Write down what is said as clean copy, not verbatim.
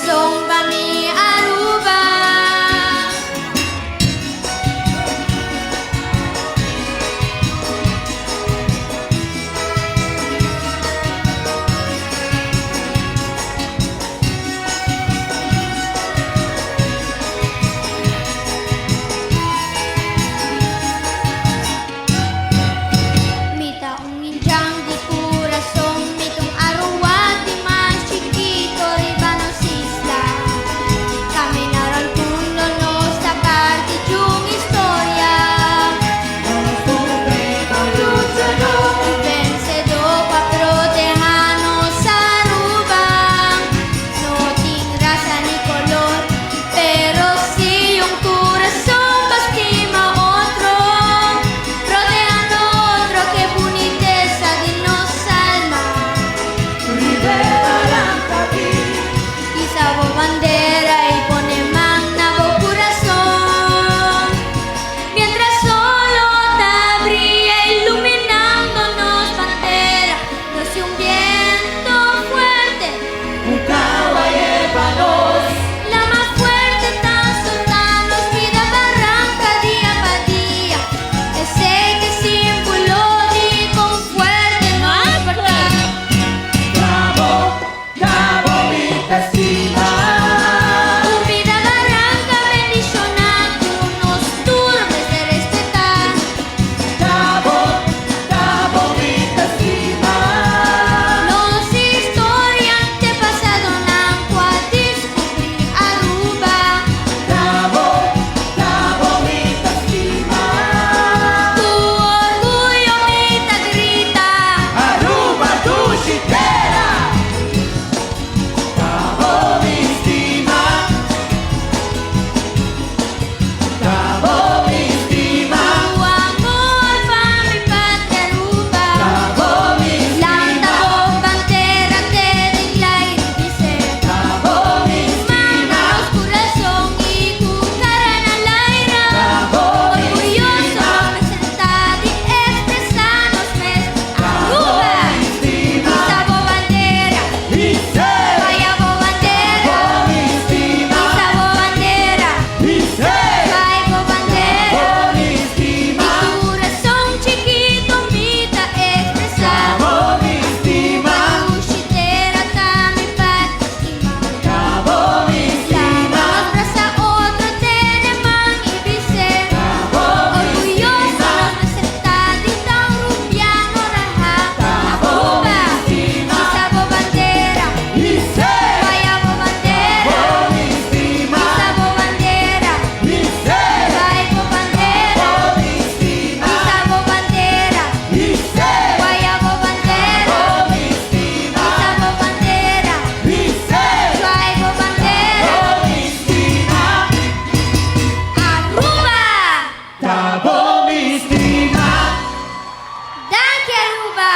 corazon pa mi Aruba. Mi ta un indjan di curason, mi ta un Aruwak di mas chikito riba nos isla. Camina rond mundo nos ta parti di un historia. Nos tur ta luchadó. Y vencedó pa proteha nos Aruba. No tin rasa ni color, pero si un curason pa stima otro. Rodeando otro, ke bunitesa di nos alma. Rib'e baranca aki. Hisa bo bandera y pone man na bo curason. Mientras solo ta briya iluminando nos bandera, nos un viento fuerte. Un caballo pa nos. Lama fuerte ta zota nos pida baranca dia pa dia. Esey ta simbolo di con fuerte nos por ta. T'abo, t'abo mi ta stima. Un pida baranca bendiciona cu nos tur mester respeta. T'abo, t'abo mi ta stima. Nos historia antepasadonan cu a descubri Aruba. T'abo, t'abo mi ta stima. Cu orguyo mi ta grita. Aruba dushi tera. T'abo mi stima. T'abo mi stima. Cu amor pa mi patria Aruba. T'abo mi Lanta stima. bo bandera te den aire dice. T'abo mi stima. Manda nos curason y cu cara na aire. T'abo mi Orguyoso stima. presenta y expresa nos mes. T'abo Aruba. mi stima. Hisa bo bandera. His'e. Vaya bo bandera. T'abo mi stima. Hisa bo bandera. His'e. Vaya bo bandera. T'abo mi stima. Mi curason chikito mi ta expresa. T'abo mi stima. Dushi tera ta mi patria stima. T'abo mi stima. Nos brasa otro tene man y bis'e. T'abo mi Orguyoso stima. nos mester ta di ta un rubiano raha. T'abo Aruba, mi stima. Hisa bo bandera. His'e. Vaya bo bandera. T'abo mi stima. Hisa bo bandera. His'e. Vaya bo bandera. T'abo mi stima. Hisa bo bandera. His'e. Vaya bo bandera. T'abo mi stima. Hisa bo bandera. His'e. Vaya bo bandera. T'abo mi stima. Aruba! T'abo mi stima. Danki, Aruba!